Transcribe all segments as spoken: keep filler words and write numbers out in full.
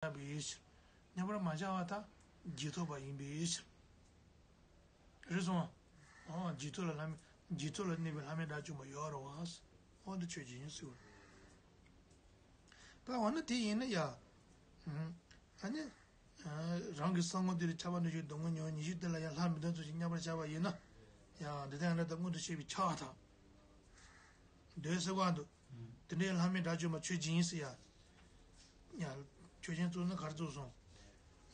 བཞག་པའི་ཕྱིར། མཉམ་པར་མ་བཞག་པ་དག་རྗེས་ཐོབ་པ་ཡིན་པའི་ཕྱིར། རེད་སོང་ཨ། རྗེས་ཐོབ་ལ་ལྷ་མེད་རྗེས་ཐོབ་ལ་གནས་པའི་ལྷ་མེད་དགྲ་བཅོམ་པ་ཡོད་རེད་བ། འོ་འདི་ཆོས་ཅན་ཡིན་ཟེར་བ། ད་འོ་ན་དེ་ཡིན་ན་ཡ། ཨ་ནི། རང་གི་སེམས་ངོ་དེ་ལ་ཁྱབ་པ་འདྲ་ཞིག་སྡུག་བསྔལ་མྱོང་བའི་ཉེར་ཞི་དེ་ལ་ཡང་ལྷ་མི་སྡང་ཚུལ་ཞིག་མཉམ་པར་བཞག་པ་ཡིན་ན། ཡང་འདི་ལྟར་ཡང་དག་མངོན་དུ་བྱས་པའི་ཆགས་དང་། འདོད་སེམས་དབང་དུ། དེ་འདྲའི་ལྷ་མེད་དགྲ་བཅོམ་པ་ཆོས་ཅན་ཡིན་ཟེར་ཡ། ཡང་ཆོས་ཅན་བཙུགས་ན་ག་རེ་བཙུགས་སོང་།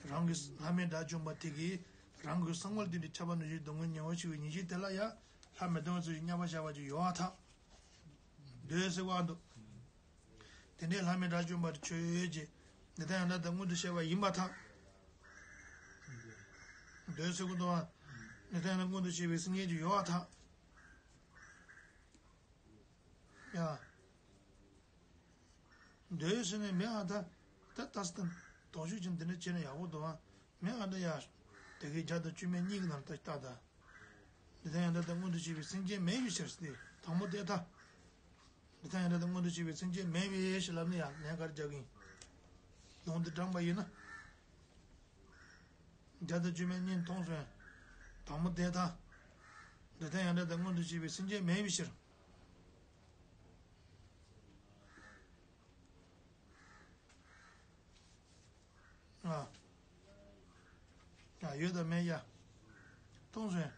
རང་གི་ལྷ་མེད་དགྲ་བཅོམ་པ་དེ་གིས་རང་གི་སེམས་ངོ་དེ་འདྲའི་ཁྱབ་པ་འདྲ་ཞིག་སྡུག་བསྔལ་མྱོང་བའི་ཉེར་ཞི་དེ་ལ་ཡང་ལྷ་མི་སྡང་ཚུལ་ཞིག་མཉམ་པར་བཞག་པ་ཅིག་ཡོད་པར་ཐལ། འདོད་སེམས་དབང་དུ། དེ་འདྲའི་ལྷ་མེད་དགྲ་བཅོམ་པ་ཆོས་ཅན། འདི་ལྟར་ཡང་དག་མངོན་དུ་བྱས་པ་ཡིན་པར་ཐལ། འདོད་སེམས་ཀུན་ཏུ། འདི་ལྟར་ཡང་དག་མངོན་དུ་བྱས་པའི་སེམས་ཅན་ཅིག་ཡོད་པར་ཐལ། ཡ། འདོད་སེམས་ནི་མེད་པར་ཐལ། ད་ལྟ་སྟེ། དོགས་གཅོད་ཅན་འདི་འདྲ་བྱས་ན་ཡག་པོ་འདུག་ཨ། མེད་པར་ཐལ་ཡ། དེ་གའི་བརྒྱ་དང་བཅུ་མེད་གཉིས་ཀྱི་ནང་ལ་ལྟ་ལྟ། འདི་ལྟར་ཡང་དག་མངོན་དུ་བྱས་པའི་སེམས་ཅན་མེད་པའི་ཕྱིར་ཏེ། དང་པོ་དེ་ལྟ། འདི་ལྟར་ཡང་དག་མངོན་དུ་བྱས་པའི་སེམས་ཅན་མེད་པའི་ཕྱིར་ལབ་ནས་ཡང་ལན་ག་རེ་རྒྱག་གི་ཡིན། ལུང་འདི་དྲངས་པ་ཡིན་ན། བརྒྱ་དང་བཅུ་མེད་གཉིས་མཐོང་སོང་། དང་པོ་དེ་ལྟ། འདི་ལྟར་ཡང་དག་མངོན་དུ་བྱས་པའི་སེམས་ཅན་མེད་པའི་ཕྱིར། ཨ། ཡ་ཡོད་དང་མེད་ཡ། མཐོང་སོང་།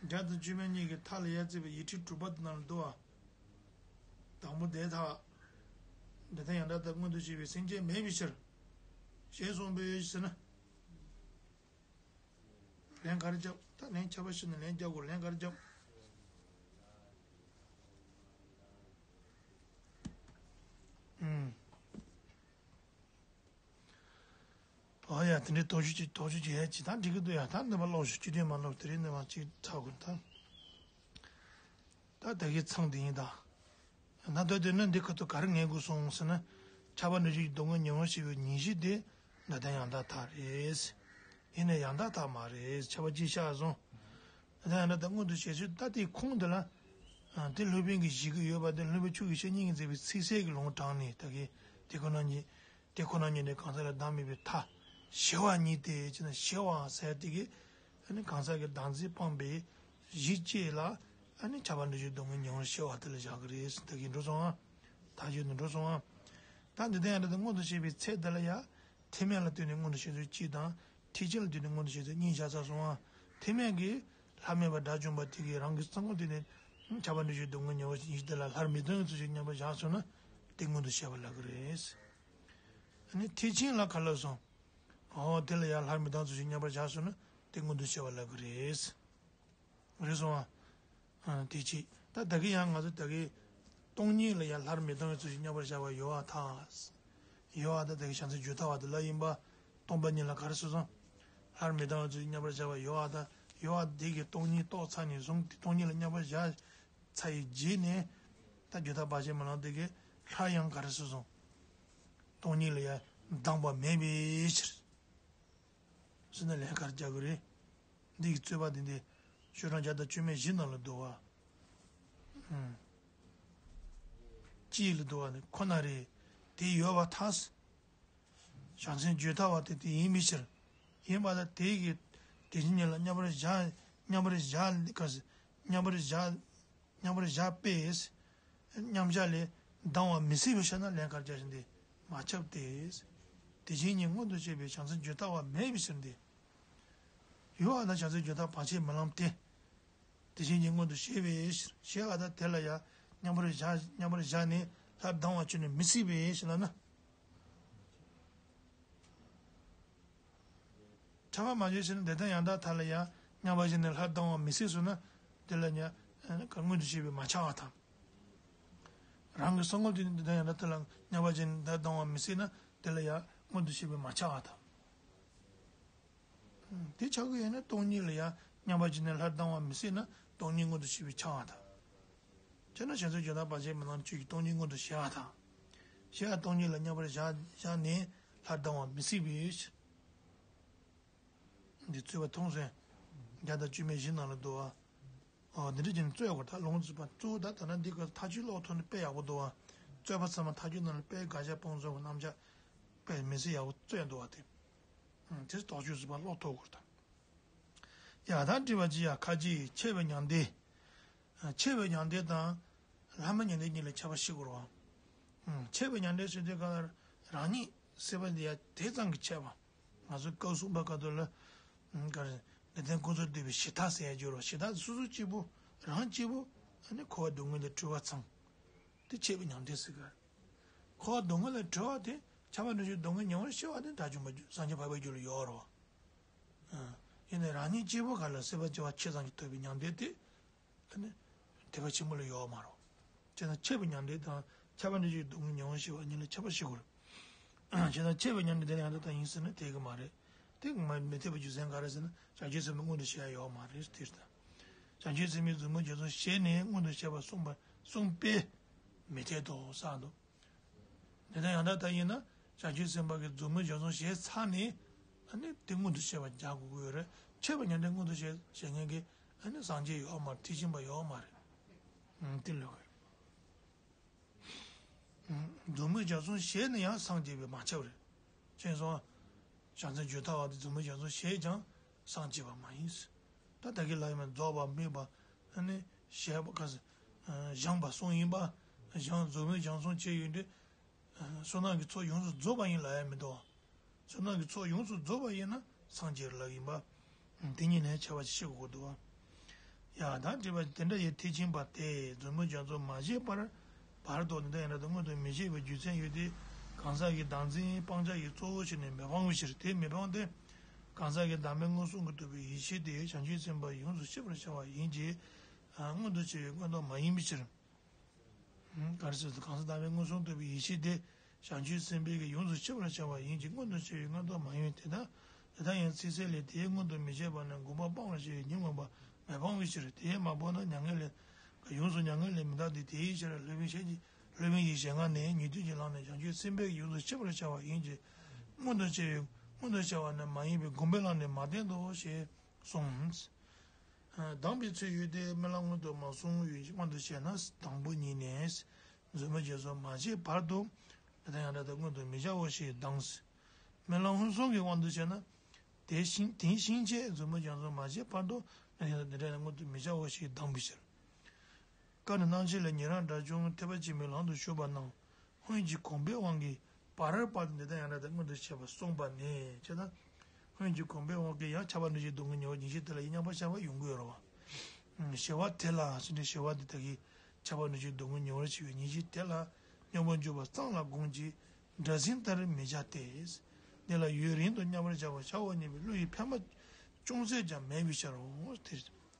བརྒྱ་དང་བཅུ་མེད་གཉིས་ཀྱི་མཐའ་ལ་ཡ་བརྩིས་པའི་ཡིག་ཕྲེང་དྲུག་པ་དེ་ནང་ལ་འདུག་ཨ། དང་པོ་དེ་ལྟ། འདི་ལྟར་ཡང་དག་མངོན་དུ་བྱས་པའི་སེམས་ཅན་མེད་པའི་ཕྱིར། ཞེས་གསུངས་པའི་ཕྱིར་ན། ལན་ག་རེ་རྒྱབ། ད་ལན་ཁྱབ་པ་ཞིག་ནས་ལན་རྒྱག་དགོས། ལན་ག་རེ་རྒྱབ། ཨུམ། ཨོ་ཡ། དེ་འདྲའི་དོགས་གཅོད་ཅིག་དོགས་གཅོད་ཅིག་ཡ་ཅིག་ད་འགྲིག་གི་འདུག་ཡ། ད་ནུས་པ་སློབ་ཤོག་སྤྱི་དོན་མ་སློབ་དེ་རིང་ནུས་པ་ཅིག་ཚགས་དགོས་ད། ད་ད་གའི་མཚམས་འདི་ཡིན་ད། ན་ད་དེ་ནི་འདི་ཁ་ཐུག་ག་རེ་ངེས་དགོས་སོང་ཟེར་ན། ཁྱབ་པ་འདྲ་ཞིག་སྡུག་བསྔལ་མྱོང་བ་ཞེས་པའི་ཉེར་ཞི་དེ་འདི་ལྟར་ཡང་དག་མཐའ་རེད། ཡིན་ནའི་ཡང་དག་མཐའ་མ་རེད། ཁྱབ་པ་ཅིག་བཞག་སོང་། འདི་ལྟར་ཡང་དག་མངོན་དུ་བྱས་ཚུལ་ད་ལྟའི་ཁུངས་འདི་ལ། དེ་སློབ་དཔོན་གྱིས་བཞེད་ཀྱི་ཡོད་པ་དེ་སློབ་དཔོན་ཆོས་ཀྱི་བཤེས་གཉེན་གྱིས་མཛད་པའི་ཚིག་གསལ་གྱི་ལུང་དྲངས་ནས་ད་གིན་དེ་ཁོ་ན་ཉིད། དེ་ཁོ་ན་ཉིད་ནི་གང་ཟག་ལ་བདག་མེད་པའི་མཐའ། ཞི་བ་ཉིད་དེ་ཅི་ན་ཞི་བ་ཟེར་དེ་གིས། ཨ་ནི་གང་ཟག་གི་བདག་འཛིན་སྤངས་པའི་གཞི་བཅས་ལ། ཨ་ནི་ཁྱབ་པ་འདྲ་ཞིག་སྡུག་བསྔལ་མྱོང་བར་བྱ་བ་དེ་ལ་བཞག་གི་རེད་ཟེར་དེ་གིས་འགྲོ་སོང་ཨ། ཐག་ཆོད་ནས་འགྲོ་སོང་ཨ། ད་འདི་ལྟར་ཡང་དག་མངོན་དུ་བྱས་པའི་ཚད་དེ་ལ་ཡང་། ཐེག་དམན་ལ་ལྟོས་ནས་མངོན་དུ་བྱས་ཚུལ་གཅིག་དང་། ཐེག་ཆེན་ལ་ལྟོས་ནས་མངོན་དུ་བྱས་ཚུལ་གཉིས་བཞག་ཚར་སོང་ཨ། ཐེག་དམན་གྱིས་ལྷ་མེད་པ་དགྲ་བཅོམ་པ་དེ་གིས་རང་གི་སེམས་ངོ་དེ་ནས་ཁྱབ་པ་འདྲ་ཞིག་སྡུག་བསྔལ་མྱོང་བ་ཞིག་ཡིན་དེ་ལ་ལྷར་མི་ལྡང་བའི་ཚུལ་ཞིག་མཉམ་པར་བཞག་སོང་ན་དེ་མངོན་དུ་བྱས་པ་ལབ་ཀྱི་རེད། ཨ་ནི་ཐེག་ཆེན་ལ་ག་ལབ་སོང་། འོ་དེ་ལ་ཡང་ལྷར་མི་ལྡང་ཚུལ་ཞིག་མཉམ་པར་བཞག་སོང་ན་དེ་མངོན་དུ་བྱས་པ་ལབ་ཀྱི་རེད། རེད་སོང་ཨ། དེ་གཅིག་ད་ད་གིན་ཡང་ང་ཚོ་ད་གིན་སྟོང་ཉིད་ལ་ཡང་ལྷར་མི་ལྡང་བའི་ཚུལ་ཞིག་མཉམ་པར་བཞག་པ་ཡོད་པར་ཐལ། ཡོད་པ་ད་ད་གིན་བྱང་སེམས་བརྗོད་ཐབས་པ་དེ་ལ་ཡིན་པ། སྟོང་པ་ཉིད་ལ་ག་རེ་ཟེར་སོང་། ལྷར་མི་ལྡང་བའི་ཚུལ་ཞིག་མཉམ་པར་བཞག་པ་ཡོད་པ་ད། ཡོད་པ་དེ་གིས་སྟོང་ཉིད་རྟོགས་ཚར་ནས་བཟུང་སྟེ་སྟོང་ཉིད་ལ་མཉམ་པར་བཞག་ཚར་བའི་རྗེས་ནས། ད་རྒྱུ་མཐའ་བར་ཆད་མེད་ལམ་དེ་གིས་སླར་ཡང་ག་རེ་ཟེར་སོང་། སྟོང་ཉིད་ལ་ཡང་ལྡང་བ་མེད་པའི་ཕྱིར། ཟེར་ན་ལན་ག་རེ་རྒྱག་གི་རེད། འདི་གི་རྩོད་པ་འདི་འདི་ཤོག་གྲངས་བརྒྱ་དང་བཅུ་མེད་བཞི་ནང་ལ་འདུག་བ། ཨུམ། གཅིག་ལ་འདུག་བ་ནི་ཁོ་ན་རེ། དེ་ཡོད་པར་ཐལ། བྱང་སེམས་བརྗོད་ཐབས་པ་དེ་དེ་ཡིན་པའི་ཕྱིར། ཡིན་པ་ལ་དེ་གི་དེ་བཞིན་ཉིད་ལ་མཉམ་པར་བཞག་མཉམ་པར་བཞག་ག་ཟེར། མཉམ་པར་བཞག་མཉམ་པར་བཞག་པས། མཉམ་བཞག་ལས་ལྡང་བ་མི་སྲིད་པའི་ཕྱིར་ན་ལན་ག་རེ་རྒྱག་བཞིན་ཏེ་མ་ཁྱབ་སྟེ། དེ་བཞིན་ཉིད་མངོན་དུ་བྱས་པའི་བྱང་སེམས་བརྗོད་ཐབས་པ་མེད་པའི་ཕྱིར་ཏེ། ཡོད་པ་དང་བྱང་སེམས་བརྗོད་ཐབས་བར་ཆད་མེད་ལམ་སྟེ། དེ་བཞིན་ཉིད་མངོན་དུ་བྱས་པའི་ཕྱིར། ཞེས་པ་དང་དེ་ལ་ཡང་མཉམ་པར་བཞག་མཉམ་པར་བཞག་ནས་ལྷར་ལྡང་བ་ཁྱོན་ནས་མི་སྲིད་པའི་ཕྱིར་ལབ་ན། ཁྱབ་པ་མ་བྱས་ཕྱིར་ན་དེ་ལྟར་ཡང་དག་མཐའ་ལ་ཡང་མཉམ་པར་བཞག་ནས་ལྷར་ལྡང་བ་མི་སྲིད་སོང་ན་དེ་ལ་ཡང་མངོན་དུ་བྱས་པའི་མ་ཁྱབ་པ་དང་། རང་གི་སེམས་ངོ་དེ་ནི་དེ་ལྟར་ཡང་དག་མཐའ་ལ་མཉམ་པར་བཞག་ནས་ལྷར་ལྡང་བ་མི་སྲིད་ན་དེ་ལ་ཡང་མངོན་དུ་བྱས་པའི་མ་ཁྱབ་པ་དང་། དེ་ཆགས་ཀྱི་ཡོད་ན་སྟོང་ཉིད་ལ་ཡང་མཉམ་པར་བྱས་ནས་ལྷར་ལྡང་བ་མི་སྲིད་ན་སྟོང་ཉིད་མངོན་དུ་བྱས་པའི་ཁྱབ་པ་དང་། ཁྱབ་ན་བྱང་སེམས་བརྗོད་ཐབས་བར་ཆད་མེད་ལམ་ཆོས་ཀྱི་སྟོང་ཉིད་མངོན་དུ་བྱས་པ་དང་། བྱས་པ་སྟོང་ཉིད་ལ་མཉམ་པར་བཞག་བཞག་ནས་ལྷར་ལྡང་བ་མི་སྲིད་པའི་ཕྱིར། འདི་རྩོད་པ་མཐོང་སོང་། བརྒྱ་དང་བཅུ་མེད་བཞི་ནང་ལ་འདུག་བ། ཨོ་འདི་འདྲ་བྱས་ནས་རྩོད་དགོས། ད་ལུང་ཚུད་པ་གཙོ་བོ་ད་ད་ན་འདི་ག་ཐག་གཅོད་ཀློག་ཐུབ་ན་དཔེ་ཡག་པོ་འདུག་བ། རྩོད་པ་ཚང་མ་ཐག་གཅོད་ནང་ལ་དཔེ་དགག་བཞག་སྤོང་ཚུལ་གྱི་རྣམ་གཞག་པའི་མི་ཚེ་ཡག་པོ་བཙལ་འདུག་བ་དེ། དེ་དོགས་གཅོད་བཟོས་པ་ཀློག་ཐུབ་དགོས་དང་། ཡང་དག་སྒྲིབ་པ་ཅི་ཡང་ཁ་ཅིག་ཆད་པའི་མྱང་འདས། ཆད་པའི་མྱང་འདས་དང་། ལྷ་མིའི་མྱང་འདས་གཉིས་ལ་ཁྱད་པར་ཤེས་དགོས་རེད་བ། ཆད་པའི་མྱང་འདས་ཟེར་དུས་ག་ལ་རང་ཉིད་སྲིད་པ་འདི་ཡ་དེ་ཙམ་གྱིས་ཆད་པ། ང་ཚོས་སྐབས་གསུམ་པ་སྐབས་དུ་ལ། ག་རེ། ལེགས་ལྡན་ཀུན་རྫོབ་བསྡུས་པའི་ཞི་མཐའ་ཟེར་ཡ་སྦྱོར་བ། ཞི་མཐའ་སོ་སོ་གཅིག་པུ་རང་གཅིག་པུ་ཨ་ནི་འཁོར་བ་སྡུག་བསྔལ་ལས་གྲོལ་བ་ཚང་། དེ་ཆད་པའི་མྱང་འདས་ཟེར་གི། འཁོར་བ་སྡུག་བསྔལ་ལས་གྲོལ་བ་དེ་ཁྱབ་པ་འདྲ་ཞིག་སྡུག་བསྔལ་མྱོང་བར་ཤེས་པ་དེ་དགྲ་བཅོམ་པ་སངས་རྒྱས་འཕགས་པའི་རྒྱུད་ལ་ཡོད་རེད་བ། ཡིན་ནའི་རང་ཉིད་གཅིག་པུ་ག་ལ་སྲིད་པ་སྐྱེ་བ་ཕྱེད་ཙམ་གྱིས་ཐོབ་པའི་མྱང་འདས་དེ། ཨ་ནི། ཐེག་པ་ཆེན་པོ་ལ་ཡོད་མ་རེད། བྱས་ན་ཆད་པའི་མྱང་འདས་དང་ཁྱབ་པ་འདྲ་ཞིག་སྡུག་བསྔལ་མྱོང་བར་ཤེས་པ་གཉིས་ལ་ཁྱད་པར་ཤེས་དགོས་རེད། བྱས་ན་ཆད་པའི་མྱང་འདས་དེ་ལ་ཡང་དག་ཡིན་ཟེར་ན་དེ་གི་མ་རེད། དེ་མ་མི་འཐད་པའི་རྒྱུ་མཚན་ག་རེ་ཟེར་ན་བྱང་ཆུབ་སེམས་དཔའི་མངོན་དུ་བྱེད་ཡ་ཡོད་མ་རེད་དེ་ལྟ། བྱང་ཆུབ་སེམས་དཔའི་མཛུབ་མོ་རྒྱ་མཚོ་ཞེས་ནས་མངོན་དུ་བྱེད་པ་གསུངས་པ་གསུངས་པས་མི་འཐད་དོ་གསུངས་འདུག་དེ་ལྟར་ཡང་དག་མཐའ་ཡིན་ན་བྱང་ཆུབ་སེམས་དཔའ་གི་མཛུབ་མོ་རྒྱ་མཚོ་ཞེས་ཚར་ནས་ཨ་ནི་དེ་མངོན་དུ་བྱེད་པ་རྒྱག་དགོས་ཀྱི་ཡོད་རེད། ཆད་པའི་མྱང་འདས་མངོན་དུ་བྱེད་བྱེད་མཁན་གྱི་ཨ་ནི་སངས་རྒྱས་ཡོད་མ་རེད། ཐེག་ཆེན་པ་ཡོད་མ་རེད། ཨང་། དེ་ལོས་རེད། མཛུབ་མོ་རྒྱ་མཚོ་ཞེས་ནས་ཡང་སངས་རྒྱས་པས་མ་ཁྱབ་རེད། ཅེས་སོ། བྱང་སེམས་བརྗོད་ཐབས་པ་དེ་མཛུབ་མོ་རྒྱ་མཚོ་ཞེས་ཀྱང་སངས་རྒྱས་པ་མ་ཡིན། ད་ད་གི་ལ་ཡིན་མ་རྫོགས་པ་སྨིན་པ་ཨ་ནི་བཞེངས་པ་ག་ས་བཞེངས་པ་གསུམ་ཡིན་པ། བཞེངས་མཛུབ་མོ་རྒྱ་མཚོ་བྱས་ཡོད་དུས། བསོད་ནམས་ཀྱི་ཚོགས་ཡོངས་སུ་རྫོགས་པ་ཡིན་ལབ་ཡ་མི་འདུག་བ། བསོད་ནམས་ཀྱི་ཚོགས་ཡོངས་སུ་རྫོགས་པ་ཡིན་ན་སངས་རྒྱས་ལགས་ཡིན་པ། དེ་གཉིས་ལས་ཁྱད་པར་ཅིག་ཤེས་དགོས་འདུག་བ། ཡང་དག་སྒྲིབ་པ་དེ་འདྲ་ཡི་ཐེག་ཆེན་པ་སྟེ་མཛུབ་མོ་རྒྱ་མཚོ་མ་བྱས་པར། བར་དུ་འདི་ལྟར་ཡང་དག་མངོན་དུ་མི་བྱེད་པའི་རྒྱུ་མཚན་ཡོད་དེ། གང་ཟག་གི་བདག་འཛིན་སྤང་བྱ་ཡི་གཙོ་བོ་བྱས་ནས་མི་སྤང་བའི་ཕྱིར། དེ་མི་སྤང་སྟེ། གང་ཟག་གི་བདག་མེད་མངོན་སུམ་གྱིས་རྟོགས་པའི་ཡེ་ཤེས་དེ་བྱང་ཆུབ་སེམས་དཔའ་ཡོངས་སུ་ཤེས་པར་བྱ་བ་ཡིན་གྱི། མངོན་དུ་བྱས་པའི་མངོན་རྟོགས་མ་ཡིན་པའི་ཕྱིར། ག་རེ་ཟེར་དུས་གང་ཟག་བདག་མེད་མངོན་སུམ་རྟོགས་པའི་ཡེ་ཤེས་དེ་བྱང་ཆུབ་སེམས་དཔའི་གི་ཡོངས་སུ་ཤེས་པར་བྱ་བ་ཡིན་གྱི་མངོན་དུ་བྱས་པའི་མངོན་རྟོགས་མ་ཡིན། དེ་ལྟ་དེ་ལྟ་ཡང་ཚིག་གསལ་ལས་དེའི་མངོན་དུ་མི་བྱེད་པ་ནི་དགོངས་པ་སྤང་བར་བྱ་བའི་ཉོན་མོངས་པ་མི་སྤང་བའི་ཕྱིར། དེས་མ་སྤངས་ན་མྱ་ངན་ལས་ཡོངས་སུ་མྱ་ངན་ལས་མི་འདའ་སྟེ་དེའི་ཕྱིར་སློབ་དཔོན་ཞལ་གྱི་སློབ་དཔོན་གྱི་ཞལ་སྔ་ནས་ཉན་ཐོས་ཀྱི་ལམ་ནི་བྱང་ཆུབ་སེམས་དཔའི་ཡོངས་སུ་ཤེས་པར་བྱ་བ་ཡིན་གྱི་མངོན་དུ་བྱས་པའི་མངོན་དུ་བྱ་བ་ནི་མ་ཡིན་པས་དགོངས་པའི་ལམ་ནི་མ་བསྟན་ཏོ་ཞེས་གསུངས། སྡང་བའི་ཚུལ་ཡོད་དེ་རྨི་ལམ་སྔོན་དུ་མ་སོང་བའི་དབང་དུ་བྱས་ན་དང་པོ་ཉིད་ནས་མཛུབ་མོ་རྒྱ་མཚོ་མ་བྱས་བར་དུ་འདི་ལྟར་ཡང་དག་མངོན་དུ་མི་བྱའོ་ཞེས་སྡང་། རྨི་ལམ་སྔོན་སོང་གི་དབང་དུ་བྱས་ན་དེ་ཤིང་དེ་ཤིང་ཆེས་མཛུབ་མོ་རྒྱ་མཚོ་མ་བྱས་བར་དུ་འདི་ལྟར་ཡང་དག་མངོན་དུ་མི་བྱའོ་ཞེས་སྡང་བའི་ཕྱིར། བཀའ་ནི་སྣང་མཆེད་ལས་ཉན་རང་དགྲ་བཅོམ་ཐེག་པ་ཆེན་པོའི་ལམ་དུ་ཞུགས་པ་རྣམས། སྔོན་གྱི་གོམས་པའི་དབང་གིས་བར་བར་དུ་འདི་ལྟར་ཡང་དག་མངོན་དུ་བྱས་པ་གསུངས་པ་ནས་ཅེ་ན། སྔོན་གྱི་གོམས་པའི་དབང་གིས་ཡང་ཁྱབ་པ་འདྲ་ཞིག་སྡུག་བསྔལ་མྱོང་བའི་ཉེས་བྱས་དེ་ལ་ཡང་མཉམ་པར་བཞག་པ་ཡོང་གི་ཡོད་རེད་བ། ཞི་བ་དེ་ལ་ཟེར་ནས་ཞི་བ་འདི་དག་གིས་ཁྱབ་པ་འདྲ་ཞིག་སྡུག་བསྔལ་མྱོང་བར་བྱེད་པའི་ཉེས་བྱས་དེ་ལ་སྙོམས་པར་འཇུག་པ་ཙམ་ལ་དགོངས་ཀྱི། སྒྲ་ཟིན་ལྟར་མི་བྱ་སྟེ། འདི་ལ་ཡུན་རིང་དུ་མཉམ་པར་བཞག་པར་བྱའོ་སྙམ་པའི་བློ་ཡི་འཕེན་པ་ཅུང་ཟད་ཀྱང་མེད་པའི་ཕྱིར་རོ། དེ་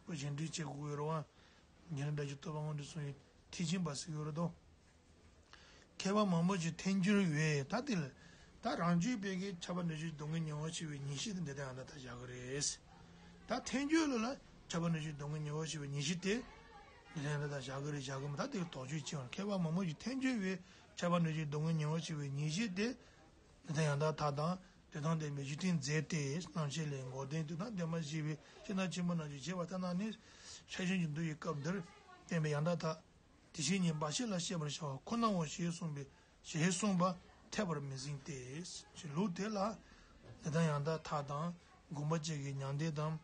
བོ་གཞན་དྲིང་བྱེད་དགོས་ཀྱི་ཡོད་རེད་བ། ཉན་རང་དགྲ་བཅོམ་ཐེག་པ་དངོས་གྲུབ་སོང་བའི་ཐེག་ཆེན་པ་ཟེར་གྱི་ཡོད་རེད་དོ། མཁས་པ་མང་པོ་ཞིག་ཐལ་འགྱུར་བས་ད་དེ་ལ་ད་རང་རྒྱུད་པའི་གི་ཁྱབ་པ་འདྲ་ཞིག་སྡུག་བསྔལ་མྱོང་བར་བྱེད་པའི་ཉེས་བྱས་དེ་འདི་ལྟར་ཡང་དག་བཞག་གི་རེད། ད་ཐལ་འགྱུར་ལ་ལ་ཁྱབ་པ་འདྲ་ཞིག་སྡུག་བསྔལ་མྱོང་བར་བྱེད་པའི་ཉེས་བྱས་དེ་འདི་ལྟར་ཡང་དག་བཞག་གི་རེད་བཞག་གི་མ་ད་དེ་དོགས་གཅོད་བྱེད་པར་མཁས་པ་མང་པོ་ཞིག་ཐལ་འགྱུར་བས་ཁྱབ་པ་འདྲ་ཞིག་སྡུག་བསྔལ་མྱོང་བར་བྱེད་པའི་ཉེས་བྱས་དེ་འདི་ལྟར་ཡང་དག་མཐའ་དང་དེ་དང་ལྡན་པའི་འཇིག་རྟེན་མཛད་དེ་རྣམ་ཤེས་ལས་འགོག་བདེན་དེ་དང་ལྡན་པ་ཞེས་པའི་ཕྱིར་ན་ཆེན་པོ་རྣམས་ཀྱིས་བྱས་པ་ལྟར་སྣང་ནས་ཆགས་ཞེན་གྱི་འདུ་བའི་སྐབས་འདིར་བསྟན་པའི་ཡང་དག་མཐའ། དེ་བཞིན་ཉིད་འབའ་ཞིག་ལ་བཤད་པར་བྱ་བ་ཁོ་ནའོ་ཞེས་གསུངས་པའི་ཞེས་གསུངས་པ་འཐད་པར་མི་ཟིན་ཏེ། ལུགས་དེ་ལ་འདི་ལྟར་ཡང་དག་མཐའ་དང་སྒོམ་པ་བཅས་ཀྱི་མྱང་འདས་དང་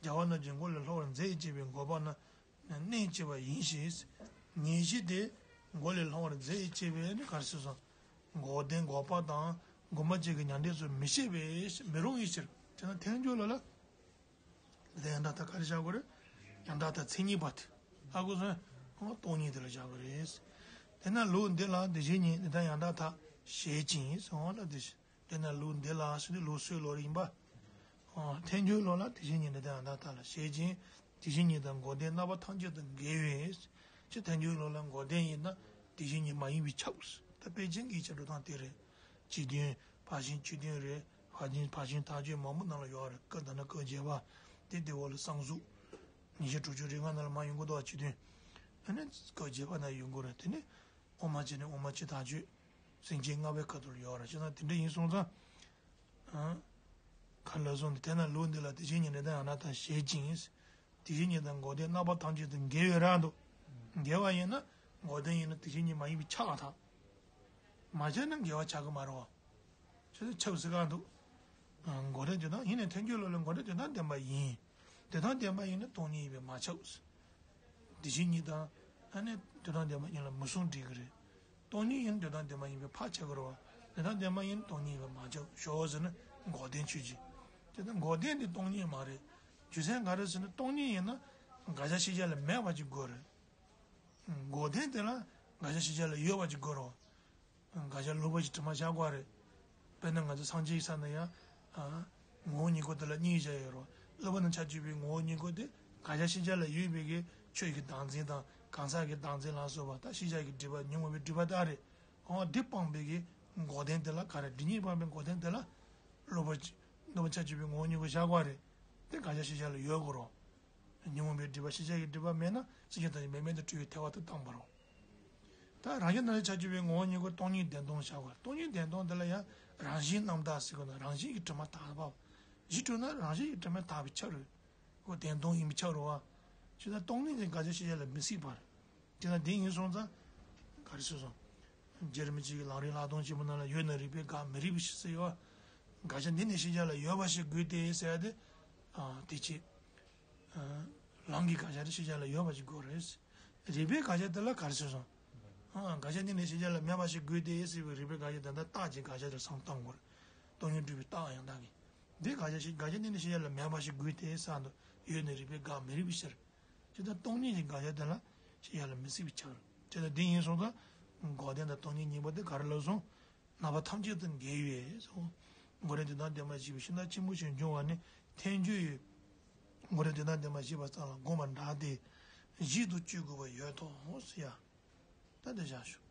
རྒྱལ་བ་རྣམས་ཀྱི་མགོ་ལས་སློང་བར་མཛད་ཅེས་པའི་འགོག་པ་ན་གནས་ཅེས་པ་ཡིན་ཞིང་། ཉེས་བྱས་དེ་མགོ་ལས་སློང་བར་མཛད་ཅེས་པའི་ནི་ག་རེ་ཟེར་སོང་། འགོག་བདེན་འགོག་པ་དང་སྒོམ་པ་བཅས་ཀྱི་མྱང་འདས་སུ་མི་བཤད་པའི་མི་རུང་བའི་ཕྱིར་དེ་ན་ཐལ་འགྱུར་ལ་ལ། དེ་ཡང་དག་མཐའ་ག་རེ་བཞག་དགོས་རེད། ཡང་དག་མཐའ་མཚན་ཉིད་པ་དེ། ཨ་ཁུ་སོན། ཨོ་སྟོང་ཉིད་དེ་ལ་བཞག་དགོས་རེད། དེས་ན་ལུགས་འདི་ལ་དེ་བཞིན་ཉིད་དེ་དག་ཡང་དག་མཐའ་བཞེད་ཅིང་ཟེར་བ་ལ་དེ་བཞིན། དེས་ན་ལུགས་འདི་ལ་ཟེར་དུས་ལུགས་སྲོལ་ལོ་རེ་ཡིན་པ། ཨོ་ཐལ་འགྱུར་ལོ་ལ་དེ་བཞིན་ཉིད་དེ་དག་ཡང་དག་མཐའ་ལ་བཞེད་ཅིང་དེ་བཞིན་ཉིད་དང་འགོག་བདེན་རྣམ་པ་ཐམས་ཅད་དང་འགལ་བས། ཅེས་ཐལ་འགྱུར་ལོ་ལ་འགོག་བདེན་ཡིན་ན་དེ་བཞིན་ཉིད་མ་ཡིན་པས་ཁྱབ། ད་དཔེ་ཅན་གྱི་ཆ་འགྲོ་སྟངས་དེ་རེད། སྤྱི་དོན། ཕར་ཕྱིན་སྤྱི་དོན་རེད། ཕར་ཕྱིན་ཕར་ཕྱིན་ཐག་གཅོད་མང་པོ་ནང་ལ་ཡོད་རེད། སྐབས་ད་ནི་སྐབས་བརྒྱད་པ། དེ་དེ་འོག་ལ་གསང་གཟུགས། ཉི་ཤུ་དྲུག་ཅུ་རེ་ལྔ་ནང་ལ་མར་ཡོང་གི་འདུག་བ་སྤྱི་དོན། ཨ་ནི་སྐབས་བརྒྱད་པ་ནང་ཡོང་གི་རེད། དེ་ནི་དབུ་མ་བྱས་ནས་དབུ་མ་སྤྱི་ཐག་གཅོད། སེམས་བསྐྱེད་ལྔ་པའི་ཁ་ཐུག་ལ་ཡོད་རེད། བྱས་ཙང་དེ་འདྲ་ཡིན་སོང་ཙང་། ཨ། ག་ལ་སོང་དེ་དེ་ན་ལུགས་འདི་ལ་དེ་བཞིན་ཉིད་དེ་དག་ཡང་དག་མཐའ་བཞེད་ཅིང་། དེ་བཞིན་ཉིད་དང་འགོག་བདེན་རྣམ་པ་ཐམས་ཅད་དུ་འགལ་བའི་རང་དུ། འགལ་བ་ཡིན་ན་འགོག་བདེན་ཡིན་ན་དེ་བཞིན་ཉིད་མ་ཡིན་པས་ཁྱབ་པར་ཐལ། མ་ཁྱབ་ན་འགལ་བ་ཆགས་ཀྱི་མ་རེད་བ། ཆགས་ཆགས་ཟེར་ག་འདུག་འགོག་བདེན་དོན་དམ་ཡིན་ནས་ཐལ་འགྱུར་ལུགས་ལ་འགོག་བདེན་དོན་དམ་བདེན་པ་ཡིན། དོན་དམ་བདེན་པ་ཡིན་ན་སྟོང་ཉིད་ཡིན་པས་མ་ཁྱབ། དེ་བཞིན་ཉིད་དང་། ཨ་ནི་དོན་དམ་བདེན་པ་ཡིན་ལ་མུ་གསུམ་འགྲིག་གི་རེད། སྟོང་ཉིད་ཡིན་དོན་དམ་བདེན་པ་ཡིན་པས་ཕར་ཆགས་ཀྱི་རེད་བ། དོན་དམ་བདེན་པ་ཡིན་སྟོང་ཉིད་ཡིན་པས་མ་ཁྱབ་ཞོག་ཟེར་ན་འགོག་བདེན་ཆོས་ཅན། དེ་ལྟར་འགོག་བདེན་དེ་སྟོང་ཉིད་མ་རེད། རྒྱུ་མཚན་ག་རེ་ཟེར་ན་སྟོང་ཉིད་ཡིན་ན་དགག་བྱ་ཤེས་བྱ་ལ་མེད་པ་ཅིག་དགོས་རེད། འགོག་བདེན་དེ་ལ་དགག་བྱ་ཤེས་བྱ་ལ་ཡོད་པ་ཅིག་དགོས་རེད་བ། དགག་བྱ་ལོག་པ་ཞིག་དྲི་མ་བཞག་དགོས་རེད། དཔེར་ན་ང་ཚོ་སངས་རྒྱས་ཀྱི་ས་ན་ཡང་། ངོ་བོ་ཉིད་སྐུ་དེ་ལ་གཉིས་བཞག་ཡོད་རེད། སློབ་པ་ནི་ཆ་གཅིག་པའི་ངོ་བོ་ཉིད་སྐུ་དེ་དགག་བྱ་ཤེས་བྱ་ལ་ཡོད་པའི་གི་ཆོས་ཀྱི་བདག་འཛིན་དང་གང་ཟག་གི་བདག་འཛིན་ལ་སོགས་པ་དང་ཤེས་བྱ་གི་སྒྲིབ་པ་ཉོན་མོངས་པའི་སྒྲིབ་པ་དག་རེད། འོ་འདི་སྤངས་པའི་གི་འགོག་བདེན་དེ་ལ་ག་རེ་སྒྲིབ་གཉིས་སྤངས་པའི་འགོག་བདེན་དེ་ལ། སློབ་པ་སློབ་པ་ཆ་གཅིག་པའི་ངོ་བོ་ཉིད་སྐུ་བཞག་དགོས་རེད། དེ་དགག་བྱ་ཤེས་བྱ་ལ་ཡོད་དགོས་རེད། ཉོན་མོངས་པའི་སྒྲིབ་པ་ཤེས་བྱ་གི་སྒྲིབ་པ་མེད་ན་སེམས་ཅན་ཐམས་ཅད་མེད་མེད་དུ་སྤྲུལ་བའི་ཐལ་བ་དུ་བཏང་བ་རེད། ད་རང་རྒྱལ་རྣམ་དབྱེ་ཆ་གཅིག་པའི་ངོ་བོ་ཉིད་སྐུ་སྟོང་ཉིད་བདེན་སྟོང་བཞག་པ། སྟོང་ཉིད་བདེན་སྟོང་དེ་ལ་ཡང་རང་བཞིན་རྣམ་དག་ཟེར་གོ་ན་རང་བཞིན་གྱི་དྲི་མ་དག་པ། གཞི་གྲུབ་ན་རང་བཞིན་གྱི་དྲི་མ་དག་པའི་ཆ་རེད། ཁོ་བདེན་སྟོང་ཡིན་པའི་ཆ་རེད་བ། ཅི་ལྟར་སྟོང་ཉིད་ཀྱི་དགག་བྱ་ཤེས་བྱ་ལ་མི་སྲིད་པར། དེ་ལ་འདི་ཡིན་སོང་ཙང་། ག་རེ་ཟེར་སོང་། རྗེ་རིན་པོ་ཆེ་གིས་ལམ་རིམ་ལྷག་མཐོང་ཆེན་པོ་ནང་ལ་ཡོད་ན་རིགས་པས་དགག་མི་རིགས་པའི་ཕྱིར་ཟེར་ཡོད་བ། དགག་བྱ་འདི་ནི་ཤེས་བྱ་ལ་ཡོད་པ་ཞིག་དགོས་ཏེ་ཟེར་ཡ་དེ། ཨ་དེ་ཅི། ལམ་གྱི་དགག་བྱ་དེ་ཤེས་བྱ་ལ་ཡོད་པ་ཞིག་དགོས་རེད། རིགས་པའི་དགག་བྱ་དེ་ལ་ག་རེ་ཟེར་སོང་། ཨ་དགག་བྱ་འདི་ནི་ཤེས་བྱ་ལ་མེད་པ་ཞིག་དགོས་ཏེ་ཟེར་བའི་རིགས་པའི་དགག་བྱ་དེ་ད་རྟགས་ཀྱི་དགག་བྱ་དེ་སང་བཏང་དགོས་རེད། སྟོང་ཉིད་སྒྲུབ་པའི་རྟགས་ཡང་དག་གི། འདི་དགག་བྱ་ཞིག་དགག་བྱ་འདི་ནི་ཤེས་བྱ་ལ་མེད་པ་ཞིག་དགོས་ཏེ་ཟེར་འདུག་ཡོད་ན་རིགས་པས་དགག་མི་རིགས་པའི་ཕྱིར། ཇི་ལྟར་སྟོང་ཉིད་ཀྱི་དགག་བྱ་དེ་ལ་ཤེས་བྱ་ལ་མི་སྲིད་པའི་ཕྱིར། ཇི་ལྟར་འདི་ཡིན་སོང་ཙང་། འགོག་བདེན་དང་སྟོང་ཉིད་གཉིས་པོ་དེ་ག་རེ་ལབ་སོང་། རྣམ་པ་ཐམས་ཅད་དུ་འགལ་བས་སོ། འགོག་བདེན་དོན་དམ་བདེན་པར་བཞེད་པའི་ཤིང་རྟ་ཆེན་པོ་ཞིག་འབྱུང་བ་ནི་ཐལ་འགྱུར་ཡོད། འགོག་བདེན་དོན་དམ་བདེན་པར་བཞེད་པ་ཙམ་ལ་དགོངས་པ་འདྲ་སྟེ། གཞི་དུ་བཅུ་དགོས་པ་ཡོད་དོ་ཟེར་ཡ། ད་དེ་བཞག་ཞུ།